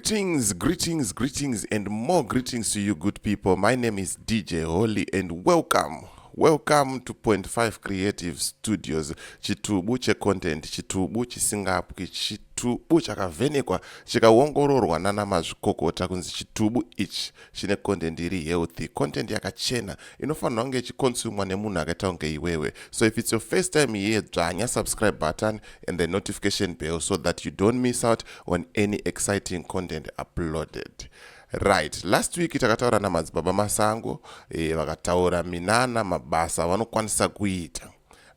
Greetings, greetings, greetings, and more greetings to you, good people. My name is DJ Holly, and welcome. Welcome to Point 5 Creative Studios. Chitubu checontent, chitubu chisingapwi, chitubu chakavhenekwa chikaongororwa nana mazvikokota kunzi chitubu ichi chine content iri healthy, content yakachena inofanirwa kunge ichiconsumwa nemunhu akaita kunge iwewe. So if it's your first time here, dzvanya subscribe button and the notification bell so that you don't miss out on any exciting content uploaded. Right, last week takataura namadzibaba Masango, vakataura minana mabasa avanokwanisa kuita,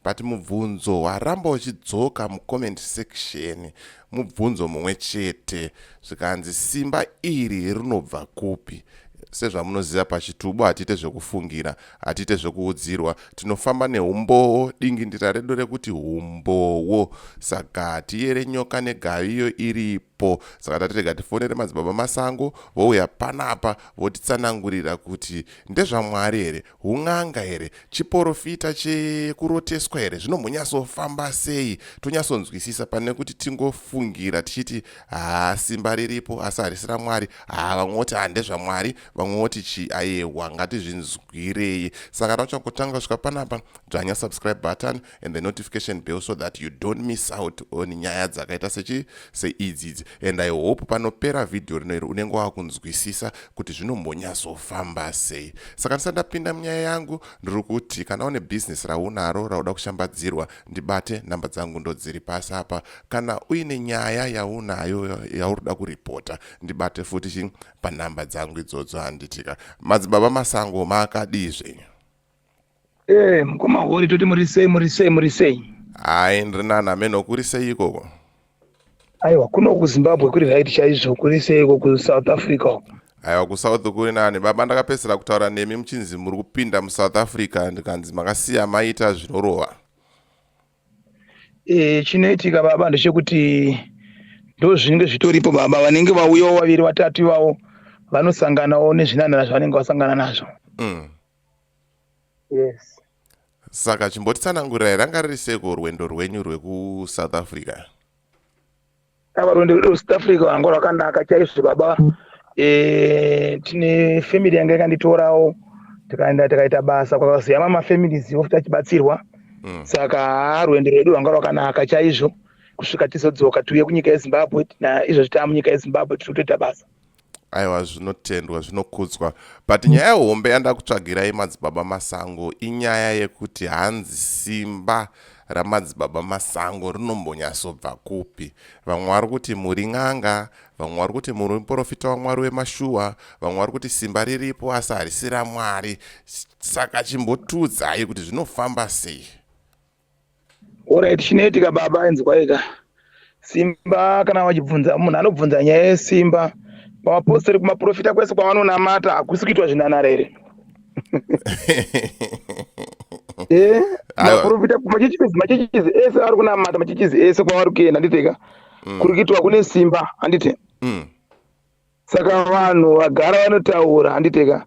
but mubvunzo waramba uchidzoka mucomment section mubvunzo mumwe chete, zvikanzi simba iri rinobva kupi? Sezvamunoziva, pachitubu hatiite zvekufungira, hatiite zvekuudzirwa, tinofamba neumbowo, dingindira redu rekuti umbowo. Saka tiyere nyoka negaviyo iripo. Saka tatirega tifonere madzibaba Masango, vouya panapa votitsanangurira kuti ndezvaMwari here, un'anga here, chiprofita chekuroteswa here, zvinombonyatsofamba sei, tonyatsonzwisisa pane kuti tingofungira tichiti haa, simba riripo asi harisi raMwari, haa, vamwe voti ha, ndezvaMwari, vamwe voti chi. Aiwa, ngatizvinzwirei. Saka tauchangotanga kusvika panapa, dzvanya subscribe button and the notification bell so that you don't miss out on nyaya dzakaita sechi seidzidzi. And I hope panopera vhidhiyo rino iri unenge wakunzwisisa kuti zvinombonyatsofamba sei. Saka ndisati ndapinda munyaya yangu, ndiri kuti kana une bhizinesi raunaro rauda kushambadzirwa, ndibate, namba dzangu ndo dziri pasi apa. Kana uine nyaya yaunayo yauri kuda kuripota, ndibate futi chi panhamba dzangu idzodzo. Handitika, madzibaba Masango, maakadii zvenyu? Mukoma Hori, toti muri sei, muri sei, muri sei? Hai, ndiri nani, ameno kuri sei ikoko? Aiwa, kuno kuZimbabwe kuri right chaizvo. Kuri seiko kuSouth Africa uko? Aiwa, kuSouth kuri nani, baba. Ndakapedzisira kutaura nemi muchinzi muri kupinda muSouth Africa, ndikanzi makasiya maita zvinorova. Chinoitika baba ndechekuti ndo zvinenge zvitoripo baba. Vanenge vauyawo vaviri vatatu ivavo vanosanganawo nezvinanana zvavanenge vasangana nazvo. Yes. Saka chimbotitsanangurirai, ranga riri seiko rwendo rwenyu rwekuSouth Africa? Ava, rwendo rwedu kuSouth Africa rwanga rwakanaka chaizvo baba. Tine family yanga yakanditorawo, tikaenda tikaita basa kwakaziyama mafamilies futi achibatsirwa. Saka haa, rwendo rwedu rwanga rwakanaka chaizvo kusvika tizodzoka tiuye kunyika yeZimbabwe. Naizvozvi taa munyika yeZimbabwe, tiri kutoita basa. Aiwa, zvinotendwa, zvinokudzwa, but nyaya hombe yandakutsvagirai madzibaba Masango inyaya yekuti hanzi simba ramadzibaba Masango rinombonyatsobva kupi? Vamwe vari kuti muri n'anga, vamwe vari kuti muri muprofita waMwari wemashuwa, vamwe vari kuti simba riripo asi harisi raMwari. Saka chimbotiudzai kuti zvinofamba sei? Alright, chinoitika baba, inzwaika, simba kana vachibvunza, munhu anobvunza nyaya yesimba pamapostori, kumaprofita kwese kwavanonamata, hakusi kuitwa zvinanara here? Aiwa. Maprofita machurches ese ari kunamata, machurches ese kwavari kuenda, handiteka, kuri kuitwa kune simba, handiti? Saka vanhu vagara vanotaura, handiteka.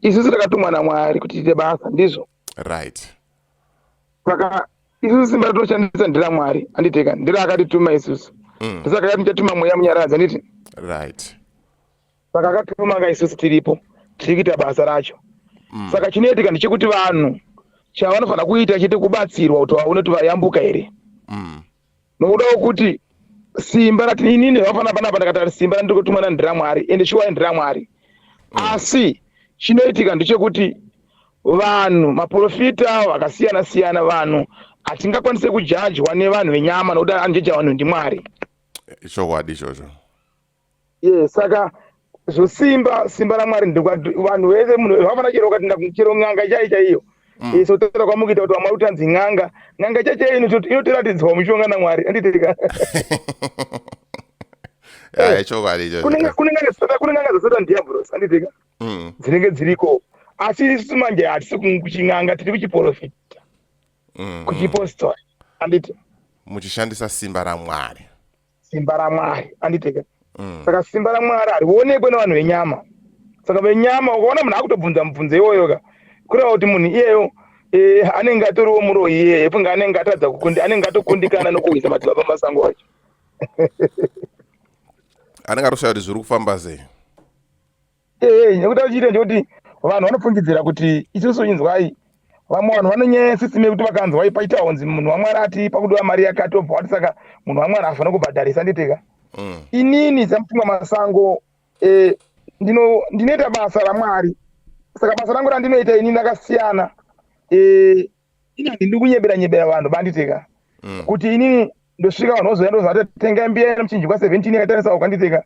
Isusu takatumwa naMwari kuti tiite basa, ndizvo. Saka isusu simba ratinoshandisa nderaMwari, handiteka, ndera akatituma isusu. Saka akati tichatuma Mweya Munyaradzi, handiti? Saka akatuma nga isusu tiripo, tiri kuita basa racho. Saka chinoitika ndechekuti vanhu chavanofanira kuita chete kubatsirwa kuti vaone kuti vayambuka here, nokuda kwekuti simba rati inini zvakafanana panapa, ndakataura simba randiri kutumwa nandiraMwari, ende shuwa ndiraMwari. Asi chinoitika ndechekuti vanhu, maprofita vakasiyana siyana, vanhu hatingakwanisi kujajwa nevanhu venyama, nokuti anojaja vanhu ndiMwari. Chokwadi ichocho. Ye, saka zvosimba, simba raMwari vanhu vese, munhu zvakafanana chero ukatinda chero n'anga chai chaiyo. So taura kwamukuita kuti vamwari kuti anzi n'anga, n'anga chai chaiyo inotoratidzwa mushonga naMwari, handitika? Hai, chokwadi ichocho. Kune n'anga dzasatan diablos, handitika? Dzinenge dziriko, asi isusu manje hatisi kuchin'anga, tiri kuchiprofita, kuchipostori, handiti? Muchishandisa simba raMwari. Simba raMwari, handitika? Saka simba raMwari harionekwe nevanhu venyama. Saka venyama, ukaona munhu akutobvunza mubvunzo iwoyo ka, kureva kuti munhu iyeyo anenge atoriwo muroyi iyeye, funga anenge atadza kukundi, anenge atokundikana nokuwisa madzibaba Masango wacho. Anenge ari kushaya kuti zviri kufamba sei. Ee, nekuti achiita ndekuti vanhu vanofungidzira kuti isusu, inzwai, vamwe vanhu vanonyaya system yekuti vakanzwa paita hunzi munhu waMwari ati pakudiwa mari yakati, obva wati saka munhu waMwari hafanira kubhadharisa, nditeka. Inini saMutumwa Masango, ndinoita basa raMwari. Saka basa rangu randinoita inini rakasiyana. Ini handidi kunyebera nyebera vanhu, banditeka. Kuti inini ndosvika, vanhu vozoya, ndozati tengai mbiya inomuchinjikwa 17 yakatarisa uko, anditeka.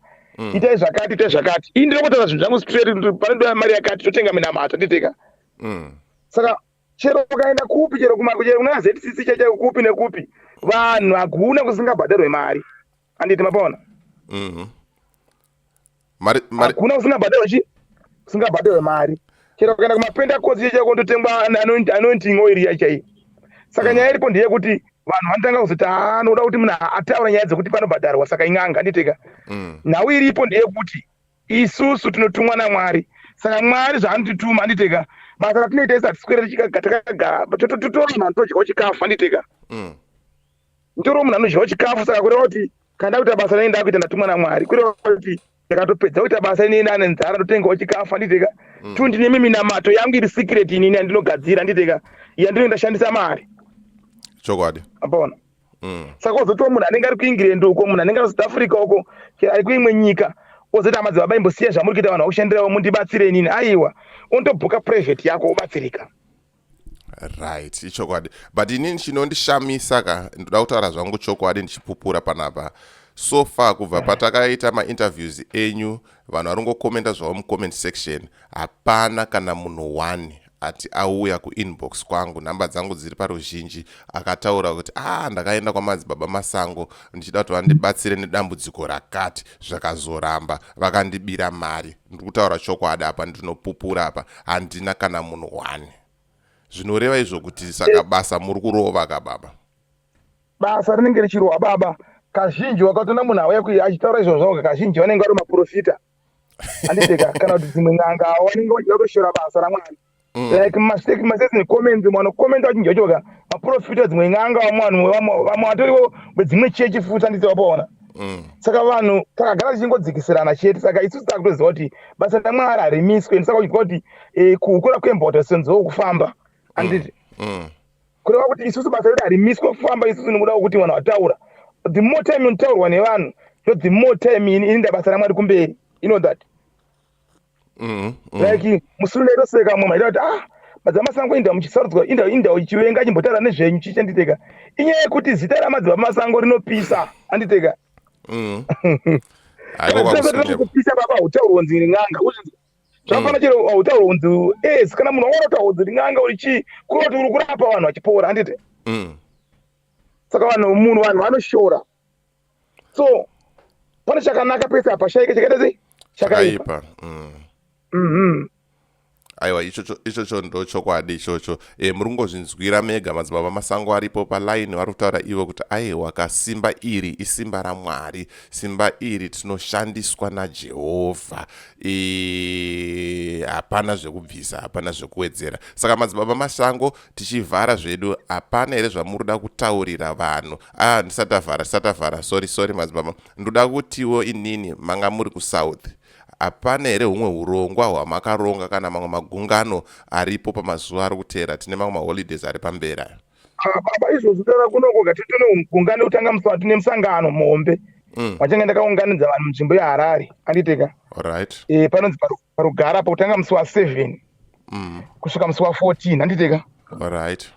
Itai zvakati, itai zvakati. Ini ndinokotaura zvinhu zvangu straight kuti panodiwa mari yakati, totenga minamato, nditeka. Saka chero ukaenda kupi, chero chero kuna ZCC chacho, kupi nekupi, vanhu hakuna kusingabhadharwe mari, anditi mapaona? Mm. Mari, mari. Hakuna kusingabhadharwe chi kusingabhadharwe mari. Chero ukaenda kumapentecost chaiko, ndotengwa anointing oil yachaiyo. Saka nyaya iripo ndeyekuti vanhu vanotanga kuzoti anoda kuti munhu ataura nyaya dzekuti panobhadharwa, saka ing'anga, anditeka. Nhau iripo ndeyekuti isusu tinotumwa naMwari. Saka Mwari zvaanotituma, anditeka, basa ratinoita isu hatiswere takagara, totora munhu anotodyawo chikafu, anditeka. Nditoro munhu anodyawo chikafu. Saka kureva kuti kana ndakuita basa ranei ndakuita, ndatumwa naMwari, kureva kuti ndakatopedza kuita basa inini ane nzara, ndotengawo chikafu, anditeka. Tu ndine minamato yangu iri secret inini yandinogadzira, anditeka, yandinenge ndashandisa mari. Chokwadi. Apona? Saka wozotiwo munhu anenge ari kuEngland uko, munhu anenge ari South Africa uko, chero ari kuimwe nyika, wozoti amadzibaba, imbosiya zvamuri kuita, vanhu vakushandirawo, mundibatsire inini. Aiwa, unotobhuka private yako, wobatsirika. Right, ichokwadi. But inini chinondishamisa ka, ndoda kutaura zvangu chokwadi ndichipupura panapa. So far kubva patakaita mainterviews enyu, vanhu vari kungokomenda zvavo mucomment section. Hapana kana munhu one ati auya kuinbox kwangu, nhamba dzangu dziri paruzhinji, akataura kuti a ah, ndakaenda kwamadzibaba Masango ndichida kuti vandibatsire nedambudziko rakati, zvakazoramba, vakandibira mari. Ndiri kutaura chokwadi apa, ndinopupura apa, handina kana munhu one. Zvinoreva izvo kuti saka basa muri kurova ka, baba? Basa rinenge richirohwa, baba. Kazhinji wakatoona munhu auya achitaura izvozvo, kazhinji vanenge vari maprofita, anditeka, kana kuti dzimwe n'anga, vanenge vachida kutoshora basa raMwari. Like masesini comments, vanokomenta vachinji vachoka maprofita, dzimwe n'anga, vamwe vanhu, vamwe vatoriwo vedzimwe chechi futi, anditi wapaona? Saka vanhu takagara tichingodzikisirana chete. Saka isusu takutoziva kuti basa raMwari harimiswe. Saka uchizwa kuti kuukura kwemboto senzoo kufamba, anditi? Kureva kuti isusu basa redu harimiswe kufamba isusu nekuda kwekuti vanhu vataura. The more time inotaurwa nevanhu, ndo the more time ini inoenda basa raMwari kumberi, you know that? Like musi unoitoseka mumwe maita kuti, ah, madzibaba Masango, inda muchisarudzwa, inda uchivenga, achimbotaura nezvenyu, chichanditeka. Inyaya yekuti zita ramadzibaba Masango rinopisa, anditeka. Kupisa, baba, hautaurwa kunzi n'anga. Zvafana chero hautaurwa kunzi es kana munhu waona kuti haunzi n'anga, uri chii, kureva kuti uri kurapa vanhu vachipora, handiti? Saka vanhu, munhu, vanhu vanoshora. So pane chakanaka pese hapashaike chakaita sei? Chakaipa. Aiwa, ichocho ndo chokwadi ichocho. Muri kungozvinzwira mega, madzibaba Masango aripo palaini, vari kutaura ivo kuti aiwa, kasimba iri isimba raMwari, simba iri tinoshandiswa naJehovha. Hapana zvekubvisa, hapana zvekuwedzera. Saka madzibaba Masango, tichivhara zvedu, hapana here zvamuri kuda kutaurira vanhu? Ah, ndisati tavhara, tisati tavhara, sorry, sorry madzibaba, ndoda kutiwo inini, manga muri kuSouth, hapana here humwe urongwa hwamakaronga kana mamwe magungano aripo pamazuva ari kuteera? Tine mamwe maholidays ari pamberi ayo. Ah, baba, izvozvo tara kunoko tine gungano kutanga musi tine musangano muhombe wachange ndakaunganidza vanhu munzvimbo yeHarare, anditeka? Alright. Panonzi parugara, pakutanga musi wa7 kusvika musi wa14, anditeka? Alright.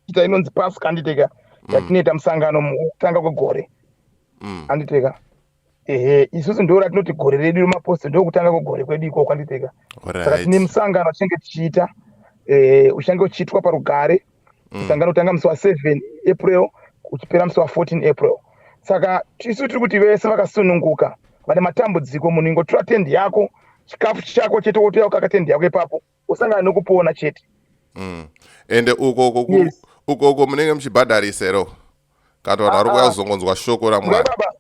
Ita inonzi Pasca, anditeka, yatinoita musangano mukutanga kwegore, anditeka? Ehe, isusu ndo ratinoti gore redu remaposto, ndokutanga kwegore kwedu ikoko, anditeka? Saka tine musangano wachinge tichiita, uchange uchiitwa parugare. Musangano utanga musi wa7 April, uchipera musi wa14 April. Saka isu tiri kuti vese vakasununguka vane matambudziko, munhu ingotora tendi yako, chikafu chako chete, wotouya ukaka tendi yako ipapo, usangana nekupona chete. Ende ukoko ukoko munenge muchibhadharisa here kana vanhu vari kuuya kuzongonzwa shoko raMwari? Baba,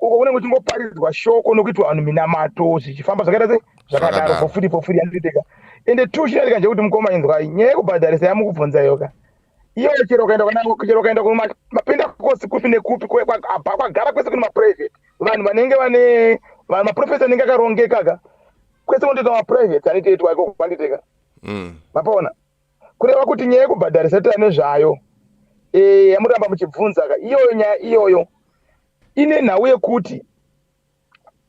uko kunenge kuchingoparidzwa shoko nokuitwa vanhu minamato, zvichifamba zvakaita sei? Zvakadaro, for free, for free, anditeka. Ende two, chinoitika ndechekuti, mukoma, inzwai, nyaya yekubhadharisa yamukubvunza yoka. Iyoyo chero ukaenda chero ukaenda kumapentecost kupi nekupi, apa kwagara kwese kune maprivate, vanhu vanenge vane vanhu, maprofesa anenge akarongeka ka. Kwese kunotoita maprivate anotoitwa ikoko, kwanditeka. Mapaona, kureva kuti nyaya yekubhadharisa tira nezvayo yamuramba muchibvunza ka, iyoyo nyaya iyoyo ine nhau yekuti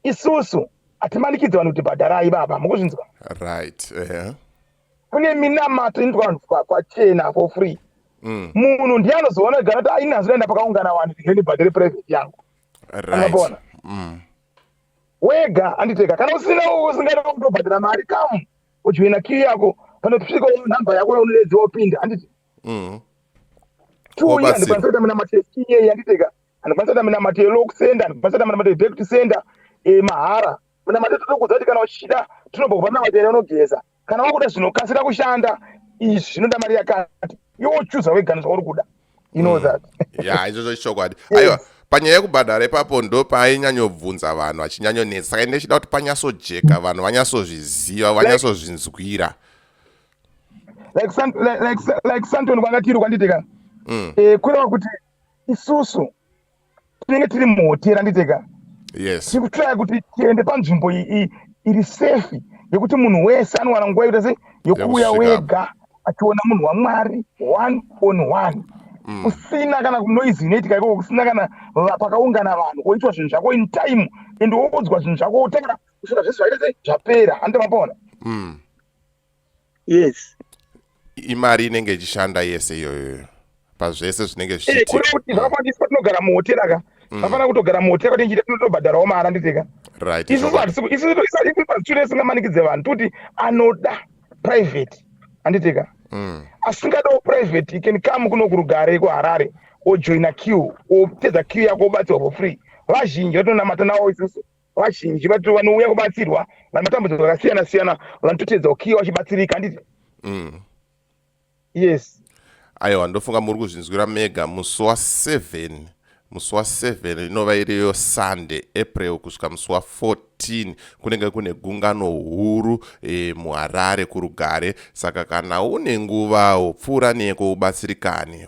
isusu hatimanikidzi vanhu kuti bhadharai baba, mukuzvinzwa? Right. Kune minamato inoitwa vanhu pachena for free. Munhu ndiye anozoona gara kuti aini hanzi pakaungana vanhu, ndingendibhadhare private yangu. Angapona. Wega anditeka, kana usina, usingada kutobhadhara mari, come ujoina queue yako, panosvika nhamba yako yaunodedziwa wopinda, handiti? Two. Wobatsira. Handikwanisa kuita minamato yeCA, handiteka? Handikwanisa kuita minamato yelock sender, handikwanisa kuita minamato yeback to sender, mahara. Minamato totokudza kuti kana uchida tinobva kupa minamato yaunogeza. Kana wakuda zvinokasira kushanda, izvi zvinoda mari yakati, iwe wochuza wega nezvauri kuda, you know that. Ya, izvozvo ichokwadi. Aiwa, panyaya yekubhadhara ipapo ndo painyanyobvunza vanhu vachinyanyonetsa, saka ndechida kuti panyatsojeka, vanhu vanyatsozviziva, vanyatsozvinzwira. Like Sandton kwanga tiri, kwanditeka. Kureva kuti isusu tinenge tiri muhotera, nditeka. Tiri kutraya kuti tiende panzvimbo iri safe yekuti munhu wese anowana nguva yekuita sei, yekuuya Yekusvika. wega achiona munhu waMwari one on one, kusina kana noise inoitika ikoko, kusina kana pakaungana vanhu, woitwa zvinhu zvako in time and woudzwa zvinhu zvako, wotanga kusvika zvese zvaita sei, zvapera, handiti mapona? Yes. Imari inenge ichishanda yese iyoyoyo pazvese zvinenge Kuri zvichiitika. Kuti zvakafanira tinogara muhotera ka, zvafanira kutogara muhotera kuti nchite tinotobhadharawo mari, handiteka? Isusu isusu pasitune singamanikidze vanhu, toti anoda private, handiteka? Asingadawo private, he can come kuno kuRugare kuHarare, ojoina queue, opedza queue yako, obatsirwa for free. Vazhinji vatinonamata navo isusu, vazhinji vanouya kubatsirwa vane matambudziko akasiyana siyana, vanototedzawo queue vachibatsirika, handiti? Yes. Aiwa, ndofunga muri kuzvinzwira mega. Musi wa7, musi wa7 inova iriyo Sunday, April, kusvika musi wa14 kunenge kune gungano huru muHarare kuRugare. Saka kana une nguvawo, pfuura neko ubatsirikane.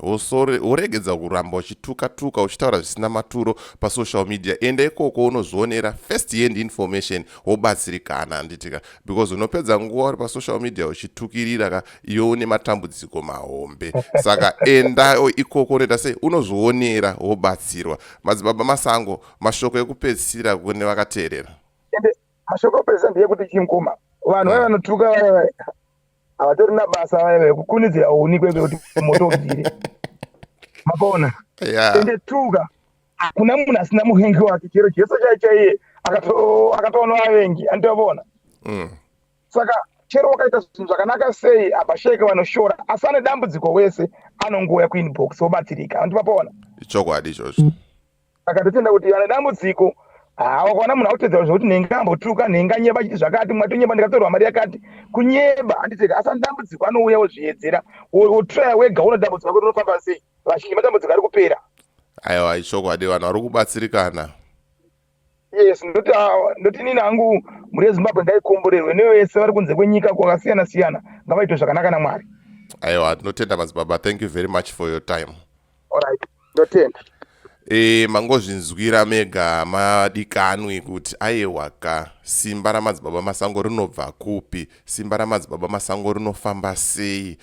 Woregedza kuramba uchituka-tuka, uchitaura zvisina maturo pasocial media. Enda ikoko unozvionera first hand information, wobatsirikana, handitika? Because unopedza nguva uri pasocial media uchitukirira ka, iwe une matambudziko mahombe. Saka enda ikoko, unoita sei, unozvionera, wobatsirwa. Madzibaba Masango, mashoko ekupedzisira kune vakateerera. Ende mashoko ekupedzisira ndeyekuti chimukoma, vanhu vaya vanotuka vaya vaya havatorina basa, vaya vaya kukunidzira huni kweke kuti moto ubvire, mapaona? Ende tuka, hakuna munhu asina muvengi wake. Chero Jesu chai chaiye akatoona vavengi, anditovaona. Saka chero wakaita zvinhu zvakanaka sei, hapasheke vanoshora, asi ane dambudziko wese anongouya kuinbox, wobatsirika, andivapaona? Ichokwadi ichocho. Saka totenda kuti ane dambudziko, wakaona munhu akutedzera zvekuti nhenga ambotuka, nhenga nyeba achiti zvakati, mwatonyeba, ndikatorwa mari yakati, kunyeba, handiteka. Asi ane dambudziko anouya, wozviedzera, wotraya wega, una dambudziko rako rinofamba sei. Vazhinji matambudziko ari kupera. Aiwa, ichokwadi, vanhu vari kubatsirikana. Yes, ndoti ndoti nini hangu, mhuri yeZimbabwe ngaikomborerwe, nevese vari kunze kwenyika kwakasiyana siyana ngavaitwe zvakanaka naMwari. Aiwa, tinotenda madzibaba. Thank you very much for your time. Alright, ndotenda. Mangozvinzwira mega madikanwi kuti aiwa ka, simba raMadzibaba Masango rinobva kupi, simba raMadzibaba Masango rinofamba sei.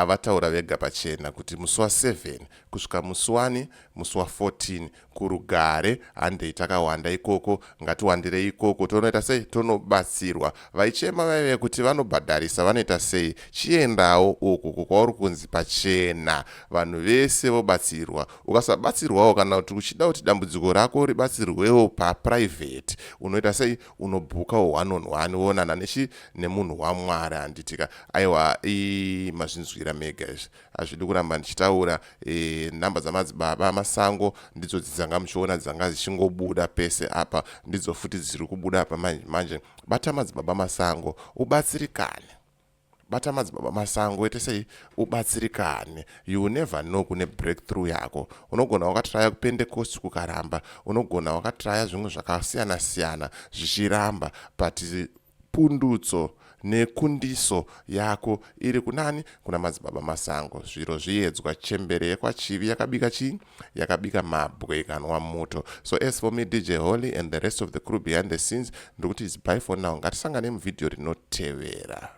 Vataura vega pachena kuti musi wa7 kusvika musi wani, musi wa14 kuRugare. Handei takawanda ikoko, ngatiwandirei ikoko, tonoita sei, tonobatsirwa. Vaichema vaive kuti vanobhadharisa, vanoita sei, chiendawo uku kwauri kunzi pachena, vanhu vese vobatsirwa. Ukasabatsirwawo, kana kuti uchida kuti dambudziko rako ribatsirwewo paprivate, unoita sei? Unobhukawo one on one, woonana nechi nemunhu waMwari, handitika? Aiwa, mazvinzwira mega izvi, hazvidi kuramba ndichitaura. Nhamba dzamadzibaba Masango ndidzo dzanga muchiona dzanga dzichingobuda pese apa, ndidzo futi dziri kubuda apa manje manje. Bata Madzibaba Masango ubatsirikane. Bata Madzibaba Masango, ite sei, ubatsirikane. You never know kune breakthrough yako. Unogona wakatraya kuPentecost kukaramba, unogona wakatraya zvimwe zvakasiyana siyana zvichiramba, but pundutso. Nekundiso yako iri kunani? Kuna Madzibaba Masango. Zviro zviyedzwa, chembere yekwaChivi yakabika chii? Yakabika mabwe ikanwa muto. So as for me, DJ Holly, and the rest of the crew behind the scenes, ndikuti it's bye for now. Ngatisangane muvhidhiyo rinotevera.